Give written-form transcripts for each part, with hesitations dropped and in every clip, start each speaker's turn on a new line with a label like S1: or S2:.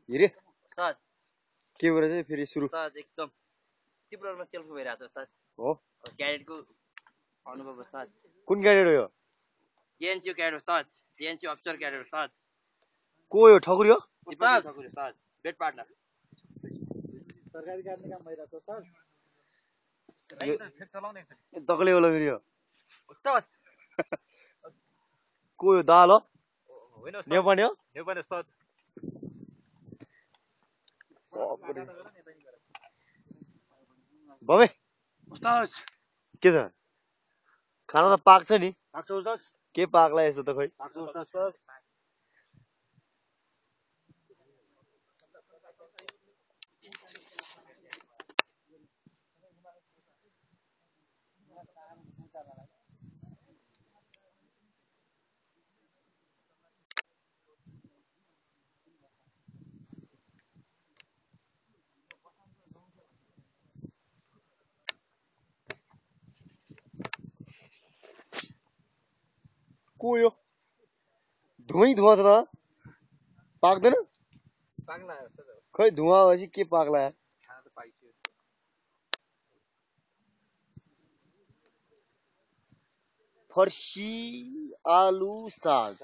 S1: हेरे
S2: उस्ताद
S1: के भएर चाहिँ फेरि सुरु
S2: उस्ताद एकदम तिब्रोमा सेल्फी भइरहेको छ उस्ताद
S1: हो
S2: क्याडेटको अनुभव उस्ताद
S1: कुन क्याडेट हो यो
S2: जेएनसी क्याडेट उस्ताद जेएनसी अफिसर क्याडेट उस्ताद
S1: को यो ठकुरी हो
S2: उस्ताद उस्ताद बेड पार्टनर
S3: सरकारी काट्ने काम भइरहेको छ उस्ताद
S1: तकले होला फेरि यो
S2: उस्ताद
S1: को यो दाल हो
S2: होइन
S1: नेपाली हो
S2: नेपाली उस्ताद
S1: बबे
S2: उस्ताद
S1: के छ खाना त पाक्छ नि
S2: पाक्छ उस्ताद
S1: के पाक्ला यस्तो त खोइ
S2: पाक्छ उस्ताद
S1: को यो धुवै धुवा छ त पाक्दैन
S3: पाक्ला
S1: खै धुवा भएपछि के पाक्ला
S3: खाना त पाइसक्यो
S1: फर्सी आलु साग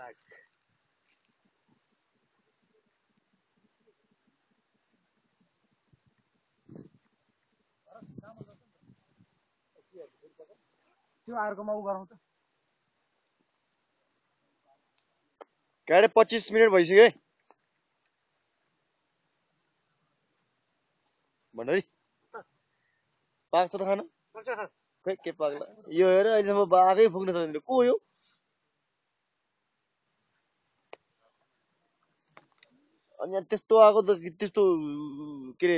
S3: त्यो अर्कोमा उ गरौँ त
S1: क्याडे 25 मिनेट भइसक्यो है भण्डारी पाक्छ त खाना खै के पाक्ला यो हेर अहिलेसम्म बाघै पुग्न सक्दैन को यो अनि त्यस्तो आएको त त्यस्तो के रे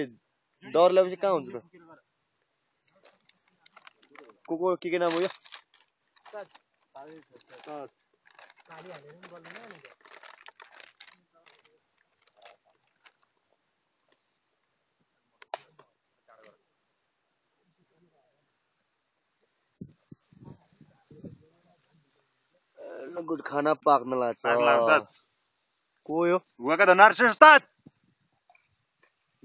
S1: डर लागेपछि कहाँ हुन्छ त को के नाम हो यो गुड खाना पाक्न लाग्छ को यो
S2: हुवाका त नर्स उस्ताद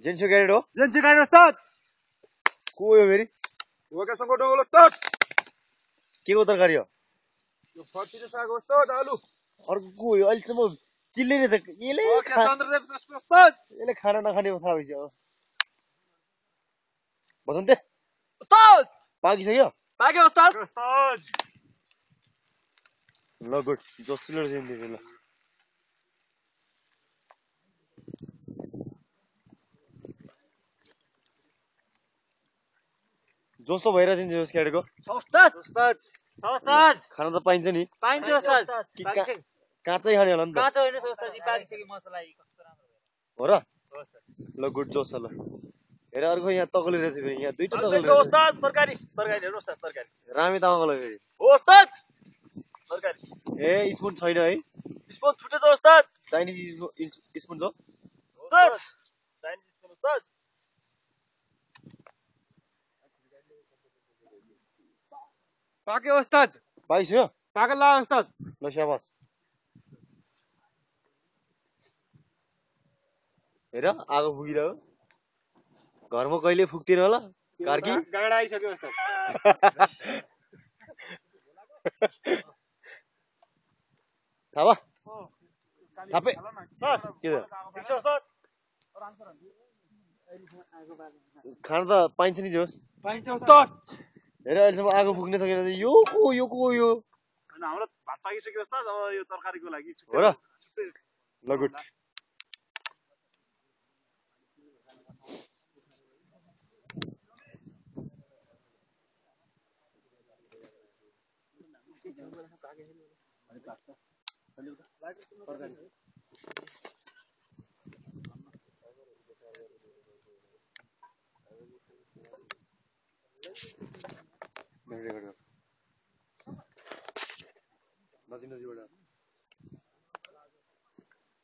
S1: जेन्सो क्याडेट हो
S2: जेएनसी क्याडेट उस्ताद
S1: को यो फेरि
S2: हुवाका सङ्गठन हो उस्ताद
S1: के को तरकारी हो
S2: यो फर्सी र साग उस्ताद आलु
S1: अर्को को यो अहिलेसम्म चिल्ले नि त
S2: उस्ताद
S1: यसले खाना नखाने थाहा भइसक्यो बसन्ते
S2: उस्ताद
S1: पाकिसक्यो
S2: पाक्यो उस्ताद
S1: ल गुड जसले दिन्छ ल जस्तो भइरहेछ नि जोस क्याडेटको
S2: उस्ताद उस्ताद उस्ताद
S1: खाना त पाइन्छ नि
S2: पाइन्छ उस्ताद
S1: काँचै खाने होला नि त
S2: काँचो होइन उस्ताद पाकिसक्यो मसला कस्तो राम्रो
S1: हो र ल गुड जोस ल हेर अर्को यहाँ तकले रहेछ फेरि यहाँ दुईटा तकले
S2: भयो उस्ताद तरकारी हेर्नु उस्ताद तरकारी
S1: रामे तामाङको लागि फेरि
S2: हो उस्ताद तरकारी
S1: ए स्पुन छैन है
S2: स्पुन छुट्यो त उस्ताद
S1: चाइनिज स्पुन छ
S2: उस्ताद चाइनिज स्पुन उस्ताद पाक्यो उस्ताद
S1: पाइसक्यो
S2: पाक्यो ला उस्ताद
S1: ल स्याबास हेर आगो फुकिरह्यो घरमा कहिले फुक्दैन होला कार्की
S2: गाडा आइसक्यो उस्ताद
S1: थाहा भयो थापे के छ खाना त पाइन्छ नि जोस्
S2: पाइन्छ उस्ताद
S1: हेर अहिलेसम्म आगो फुक्न सकेन यो को यो
S2: हाम्रो भात पाकिसक्यो उस्ताद अब यो तरकारीको लागि
S1: हो र ल गुड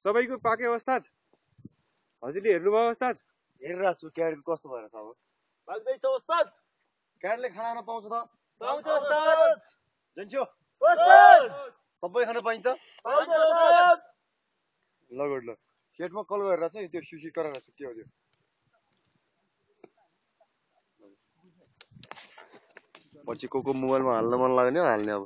S2: सबैको पाक्यो उस्ताद हजुरले हेर्नुभयो उस्ताद
S1: हेरिरहेको छु क्याडको कस्तो भएर थाहा हो
S2: पाक्दैछ उस्ताद
S1: क्याडले खाना पाउँछ त
S2: पाउँछ उस्ताद
S1: जान्छु
S2: उस्ताद
S1: सबै खाना पाइन्छ
S2: पाउँछ
S1: लगड ल गेटमा कल गरेर चाहिँ त्यो सुसी गरेर चाहिँ के हो त्यो पछि को मोबाइलमा हाल्न मन लाग्यो नि हाल्ने अब